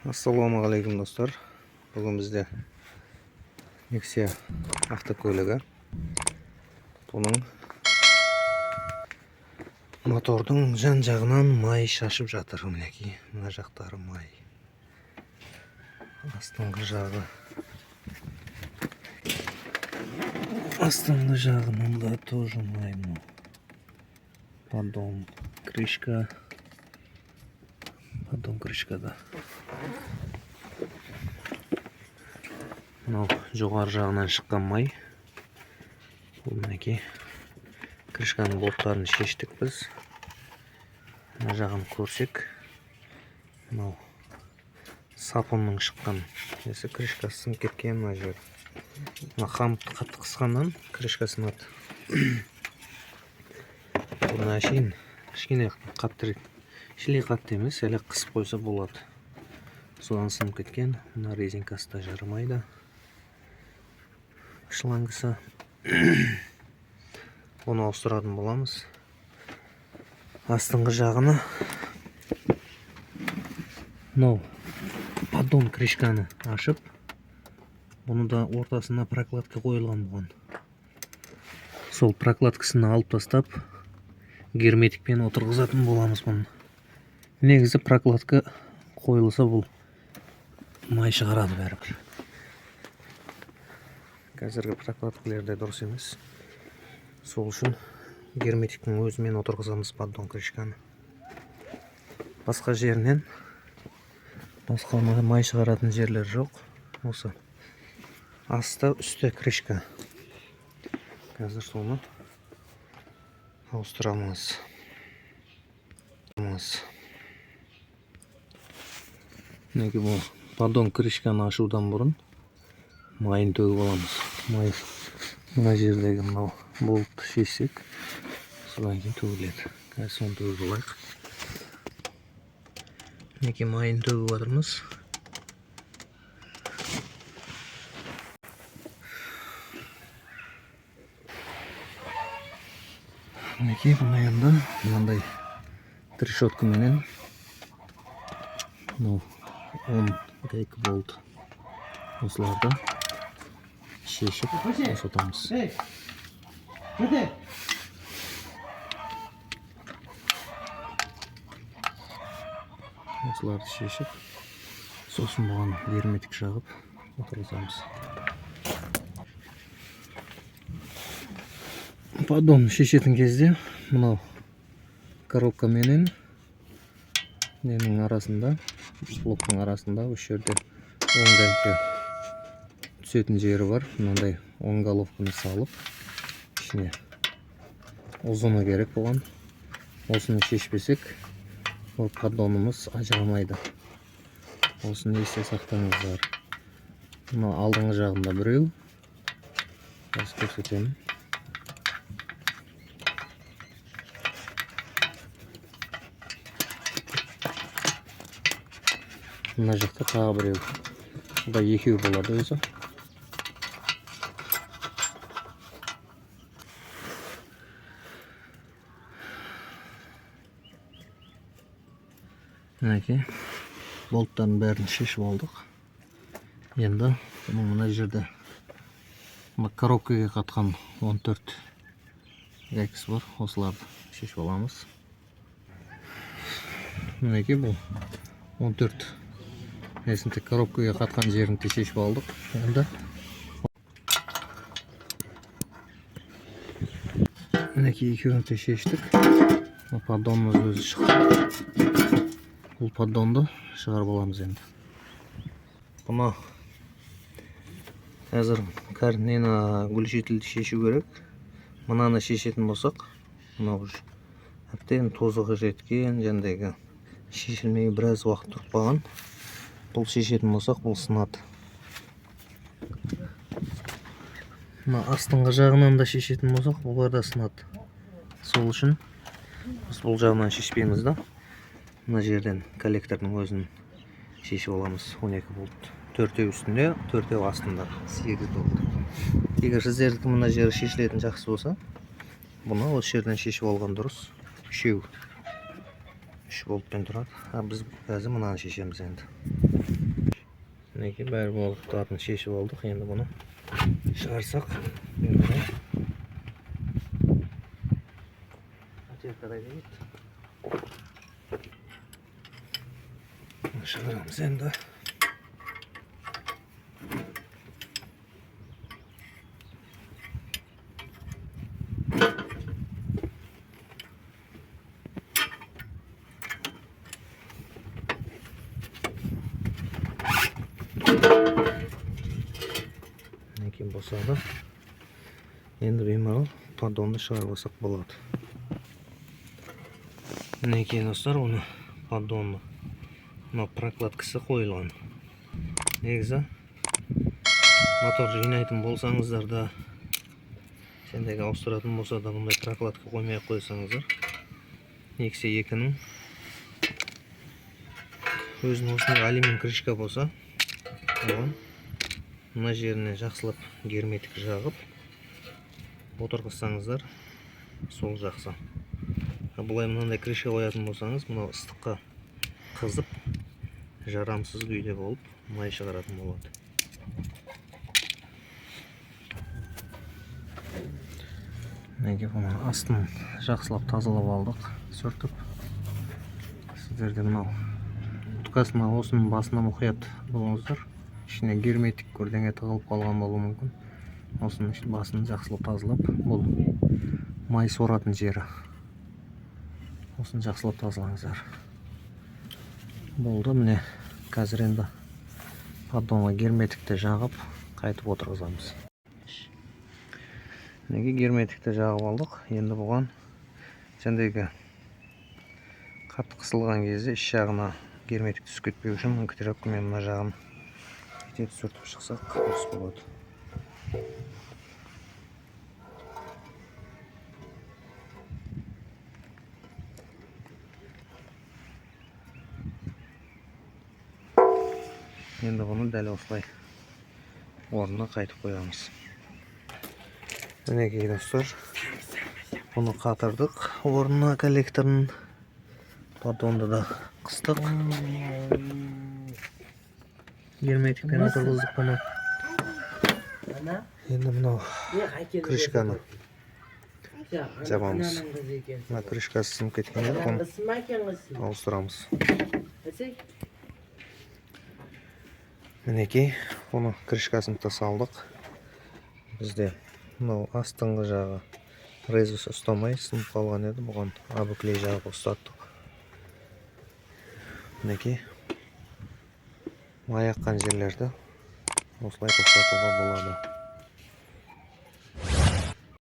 Ассалаумағалейкум, достар! Бүгін бізде Nexia автокөлігі. Бұның мотордың жан жағынан май шашып жатыр. Мінекей, мына жақтары май, астыңғы жағы, астыңғы жағынан да тоже май. Мынау поддон, крышка, поддон, крышкада. Мынау жоғары жағынан шыққан май бұл. Мінекей, крышканың болттарын шештік біз. Мына жағын көрсек, мынау сапонның шыққан несі, крышкасы сынып кеткен. Мына жер, мына хомутты қатты қысқаннан крышка сынады. Бұны әшейін кішкене қатты, шілей қатты емес, әлі қысып қойса болады, содан сынып кеткен. Мына резинкасы да жарамайды, шлангысы. Оны ауыстыратын боламыз. Астыңғы жағына мынау поддон, крышканы ашып, бұны да ортасына прокладка қойылған бұған. Сол прокладкасын алып тастап, герметикпен отырғызатын боламыз бұны. Негізі прокладка қойылса, бұл май шығарады бәрібір. Қазіргі прокладкалер де дұрыс емес. Сол үшін герметиктің өзімен отырғызамыз поддон, крышканы. Басқа жерінен, басқа май шығаратын жерлер жоқ. Осы асты, үсті крышка. Қазір соны ауыстырамыз. Мінекей, бұл поддон, крышканы ашудан бұрын майын төгіп аламыз. Май мына жердегі мынау болтты шешсек, содан кейін төгіледі. Қазір соны төгіп алайық. Мінекей, майын төгіп жатырмыз. Мінекей, бұны енді мынандай трещоткаменен, мынау 10 гайка болт, осыларды шешіп босатамыз. Эй, өте. Осыларды шешіп, сосын бұған герметик жағып отырғызамыз. Поддон шешетін кезде мынау коробка менен ненің арасында, блоктың арасында, осы жерде оң гайка түсетін жері бар. Мынандай оң головканы салып, ішіне ұзыны керек бұған. Осыны шешпесек, ол поддонымыз ажырамайды. Осыны есте сақтаңыздар. Мына алдыңғы жағында біреу, қазір көрсетемін. Мына жақта тағы біреу. Бұл да екеу болады өзі. Мінекей, болттардың бәрін шешіп алдық. Енді бұның мына жерде, мына коробкаға қатқан 14 гайкасы бар, осыларды шешіп аламыз. Мінекей, бұл 14 несін, коробкаға қатқан жерін де шешіп алдық. Енді, мінекей, екеуін де шештік. Мына поддонымыз өзі шықты. Бұл поддонды шығарып аламыз енді. Бұны қазір нені, глушительді шешу керек. Мынаны шешетін болсақ, мынау уже әбден тозығы жеткен, жәндегі шешілмей біраз уақыт тұрып қалған. Бұл шешетін болсақ, бұл сынады. Мына астыңғы жағынан да шешетін болсақ, бұлар да сынады. Сол үшін біз бұл жағынан шешпейміз да, мына жерден коллектордың өзін шешіп аламыз. 12 болт, төртеу үстінде, төртеу астында, 8 болт. Егер сіздердікі мына жері шешілетін жақсы болса, бұны осы жерден шешіп алған дұрыс. Үшеу, 3 болтпен тұрады. А біз қазір мынаны шешеміз енді. Мінекей, бәрі болттарын шешіп алдық. Енді бұны шығарсақ, бері қарай. Отвертка қайда кетті? Шығарамыз енді. Мінекей, босады. Енді беймарал поддонды шығарып алсақ болады. Мінекей, достар, оны поддонны мынау прокладкасы қойылған. Негізі мотор жинайтын болсаңыздар да, сендегі ауыстыратын болса да, бұндай прокладка қоймай ақ қойсаңыздар, Nexia 2-нің өзінің осындай алюмин крышка болса, оған мына жеріне жақсылап герметик жағып отырғызсаңыздар, сол жақсы. А былай мынандай крышка қоятын болсаңыз, мынау ыстыққа қызып жарамсыз күйде болып май шығаратын болады. Мінекей, бұны астын жақсылап тазалап алдық, сүртіп. Сіздерде мынау тұтқасына, осының басына мұқият болыңыздар. Ішіне герметик бірдеңе тығылып қалған болуы мүмкін. Осының басын жақсылап тазалап, бұл май соратын жері. Осыны жақсылап тазалаңыздар. Болды, міне қазір енді поддонға герметикті жағып, қайтып отырғызамыз. Мінекей, герметикті жағып алдық. Енді бұған жәндегі қатты қысылған кезде іш жағына герметик түсіп кетпеу үшін тряпкамен мына жағын бүйтіп сүртіп шықсақ, дұрыс болады. Енді бұны дәл осылай орнына қайтып қоямыз. Мінекей, достар, бұны қатырдық орнына, коллекторын, поддонды да қыстық. Герметикпен отырғыздық бұны. Енді мынау крышканы жабамыз. Мына крышкасы сынып кеткен еді, бұны ауыстырамыз. Мінекей, бұны крышкасын да салдық. Бізде мынау астыңғы жағы резус ұстамай сынып қалған еді, бұған АБ клей жағып ұстаттық. Мінекей, май аққан жерлерді осылай тоқтатуға болады.